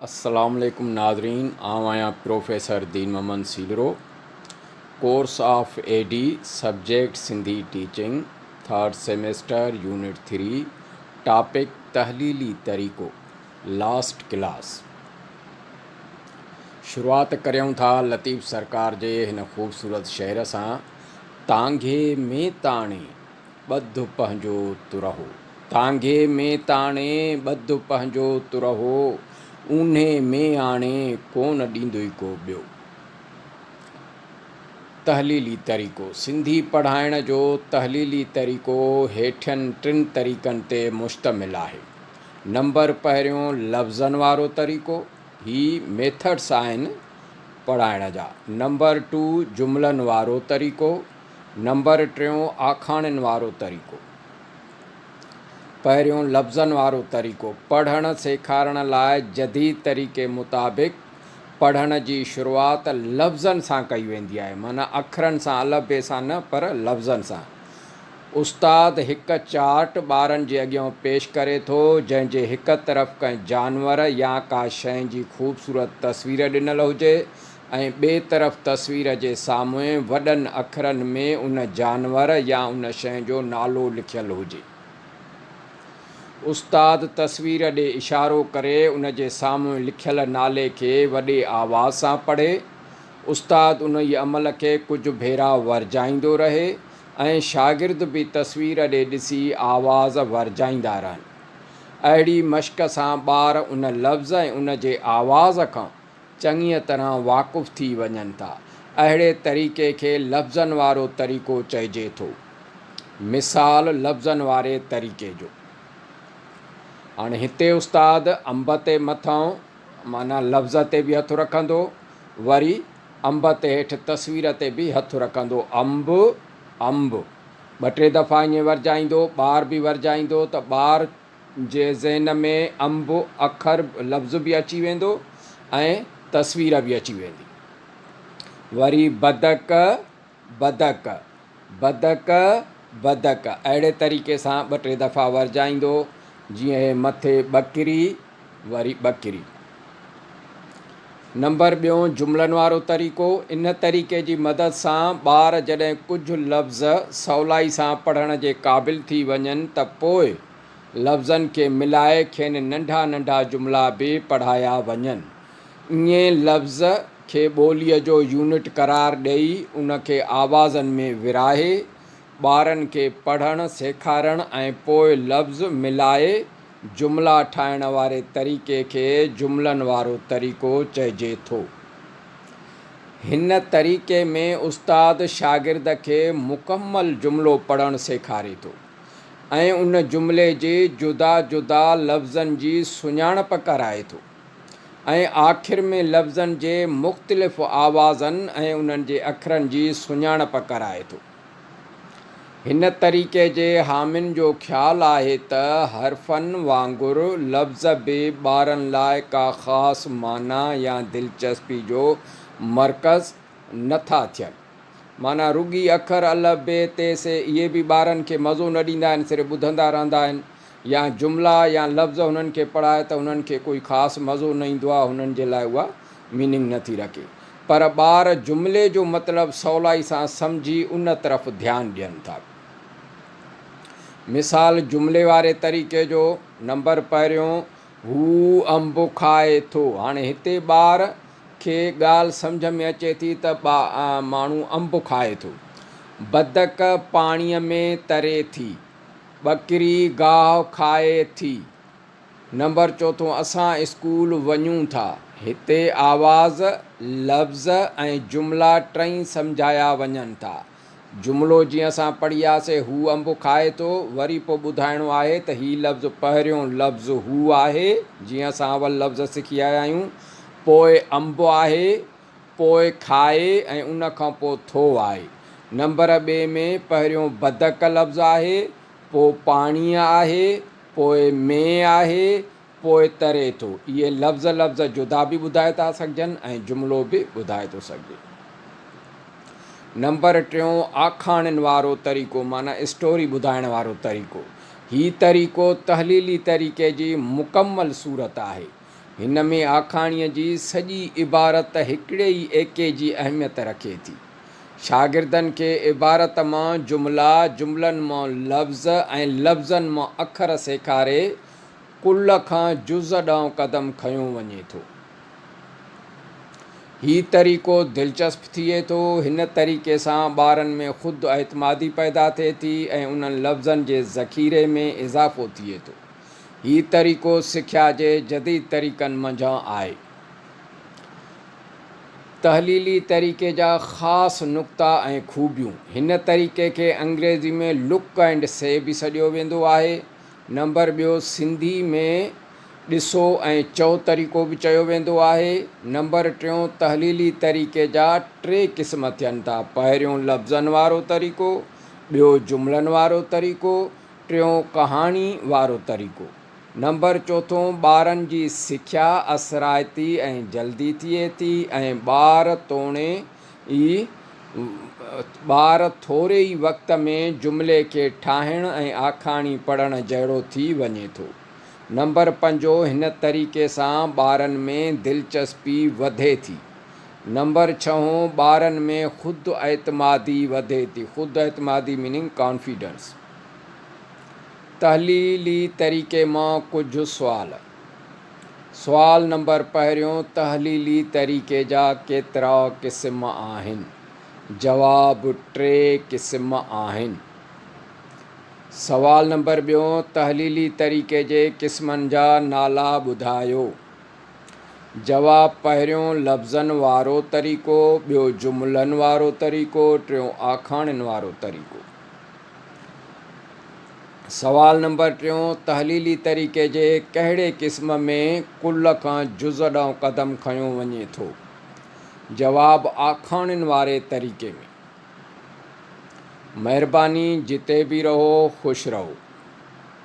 السلام عليڪم ناظرين آئون آهيان professor Din Muhammad Sindhro course of A D subject Sindhi teaching third semester unit three topic تحليلي طريقو لاسٽ ڪلاس شروعات ڪريون ٿا لطيف سرڪار جي هن خوبصورت شعر سان تانگهي ۾ تاڻي ٻڌ پنهنجو ترهو. تانگهي ۾ تاڻي، ٻڌ پنهنجو ترهو، اونهي ۾ آڻي، ڪونه ڏيندوئي ڪو ٻيو. تحليلي طريقو، سنڌي پڙهائڻ جو تحليلي طريقو هيٺين ٽن طريقن تي مشتمل آهي. نمبر پهريون لفظن وارو طريقو، هي ميٿڊس آهن پڙهائڻ جا. نمبر ٽو جملن وارو طريقو. نمبر ٽيون آکاڻين وارو طريقو. پهريون لفظن وارو طريقو، پڙهڻ سيکارڻ لاء جديد طريقي مطابق پڙهڻ جي شروعات لفظن سان ڪئي ويندي آهي، معنيٰ اکرن سان الف بي سان نه پر لفظن سان. استاد هڪ چارٽ ٻارن جي اڳيان پيش ڪري ٿو، جنهن جي هڪ طرف ڪنهن جانور يا ڪا شيء جي خوبصورت تصوير ڏنل هجي ۽ ٻئي طرف تصوير جي سامهون وڏن اکرن ۾ ان جانور يا ان شيء جو نالو لکيل هجي. استاد تصوير ڏي اشارو ڪري ان جي سامهون لکيل نالي کي وڏي آواز سان پڙهي. استاد انهيء عمل کي ڪجهه ڀيرا ورجائيندو رهي ۽ شاگرد به تصوير ڏي ڏسي آواز ورجائيندا رهن. اهڙي مشق سان ٻار ان لفظ ۽ ان جي آواز کان چڱيء طرح واقف ٿي وڃن ٿا. اهڙي طريقي کي لفظن وارو طريقو چئجي ٿو. مثال لفظن واري طريقي جو. هاڻي هتي استاد انب تي مٿئون معنيٰ لفظ تي به هٿ رکندو، وري انب تي هيٺ تصوير تي به هٿ رکندو، انب، انب. ٻه ٽي دفعا ائين ورجائيندو، ٻار به ورجائيندو ته ٻار جي ذهن ۾ انب اکر لفظ به اچي ويندو ۽ تصوير به اچي ويندي. وري بدڪ، بدڪ، بدڪ، بدڪ اهڙي طريقي سان ٻه ٽي دفعا ورجائيندو جيئن هي مٿي ٻڪري وري ٻڪري. نمبر ٻيون جملن وارو طريقو، ان طريقي جي مدد سان ٻار جڏهن ڪجهه لفظ سولائي سان پڙهڻ جي قابل ٿي وڃن ته پوء لفظن کي ملائي کين ننڍا ننڍا جملا به پڙهايا وڃن. ائين لفظ کي ٻوليء جو يونٽ قرار ڏيئي ان کي آوازن ۾ ورهائي ٻارن کي پڙهڻ سيکارڻ ۽ پوء لفظ ملائي جملا ٺاهڻ واري طريقي کي جملن وارو طريقو چئجي ٿو. هن طريقي ۾ استاد شاگرد کي مڪمل جملو پڙهڻ سيکاري ٿو ۽ ان جملي جي جدا جدا لفظن جي سڃاڻپ ڪرائي ٿو ۽ آخر ۾ لفظن جي مختلف آوازن ۽ انهن جي اکرن جي سڃاڻپ ڪرائي ٿو. هن طريقي جي حامين جو خيال آهي ته حرفن وانگر لفظ به ٻارن لاء ڪا خاص معنيٰ يا دلچسپي جو مرڪز نه ٿا ٿين. معنيٰ رڳي اکر الف، ب، ت، س اهي به ٻارن کي مزو نه ڏيندا آهن صرف ٻڌندا رهندا آهن يا جملا يا لفظ هنن کي پڙهائي ته هنن کي ڪوئي خاص مزو نه ايندو آهي هنن جي لاء اها ميننگ نه ٿي رکي پر ٻار جملي جو مطلب سولائي سان سمجهي ان طرف ڌيان ڏين ٿا. مثال جملي واري طريقي جو، نمبر پهريون، هو انب کائي ٿو. هاڻي هتي ٻار کي ڳالهه سمجهه ۾ اچي ٿي ته ماڻهو انب کائي ٿو. بدڪ پاڻيء ۾ تري ٿي. ٻڪري گاهه کائي ٿي. نمبر چوٿون اسان اسڪول وڃون ٿا. هتي آواز، لفظ ۽ جملا ٽئي سمجهايا وڃن ٿا. جملو جيئن اسان پڙهياسي هو انب کائي ٿو، وري پوء ٻڌائڻو آهي ته هي لفظ پهريون لفظ هو آهي، جيئن اسان اول لفظ سکي آيا آهيون، پوء انب آهي، پوء کائي ۽ ان کان پوء ٿو آهي. نمبر ٻئي ۾ پهريون بدڪ لفظ آهي، پوء پاڻيء آهي، پوء ۾ آهي، پوء تري ٿو. اهي لفظ لفظ جدا به ٻڌائي ٿا سگهجن ۽ جملو به ٻڌائي ٿو سگهجي. نمبر ٽيون آکاڻين وارو طريقو معنيٰ اسٽوري ٻڌائڻ وارو طريقو. هي طريقو تحليلي طريقي جي مڪمل صورت آهي. هن ۾ آکاڻيء جي سڄي عبارت هڪڙي ئي ايڪي جي اهميت رکي ٿي. شاگردن کي عبارت مان جملا، جملن مان لفظ ۽ لفظن مان اکر سيکاري ڪل کان جز ڏانهن قدم کنيو وڃي ٿو. هي طريقو دلچسپ ٿئي ٿو. هن طريقي سان ٻارن ۾ خود اعتمادي پيدا ٿئي ٿي ۽ انهن لفظن جي ذخيري ۾ اضافو ٿئي ٿو. هي طريقو سکيا جي جديد طريقن منجهان آهي. تحليلي طريقي جا خاص نقطا ۽ خوبيون، هن طريقي کي انگريزي ۾ Look and Say به سڏيو ويندو آهي. نمبر ٻيو سنڌي ۾ ڏسو ۽ چئو طريقو به چيو ويندو آهي. نمبر ٽيون تحليلي طريقي جا ٽي قسم ٿين ٿا، پهريون لفظن وارو طريقو، ٻيو جملن وارو طريقو، ٽيون ڪهاڻي وارو طريقو. نمبر چوٿون ٻارن جي سکيا اثرائتي ۽ جلدي ٿئي ٿي ۽ ٻار توڻي ئي ٻار ٿوري ئي وقت ۾ جملي کي ٺاهڻ ۽ آکاڻي پڙهڻ جهڙو ٿي وڃي ٿو. نمبر پنجون هن طريقي سان ٻارن ۾ دلچسپي وڌي ٿي. نمبر ڇهون ٻارن ۾ خود اعتمادي وڌي ٿي، خود اعتمادي Meaning Confidence. تحليلي طريقي مان ڪجهه سوال. سوال نمبر پهريون تحليلي طريقي جا ڪيترا قسم آهن؟ جواب ٽي قسم آهن. سوال نمبر ٻيون تحليلي طريقي جي قسمن جا نالا ٻڌايو. جواب پهريون لفظن وارو طريقو، ٻيو جملن وارو طريقو، ٽيون آکاڻين وارو طريقو. سوال نمبر ٽيون تحليلي طريقي جي ڪهڙي قسم ۾ ڪل کان جز ڏانهن قدم کنيو وڃي ٿو؟ جواب آکاڻين واري طريقي ۾. مهرباني جتي به رهو خوش رهو.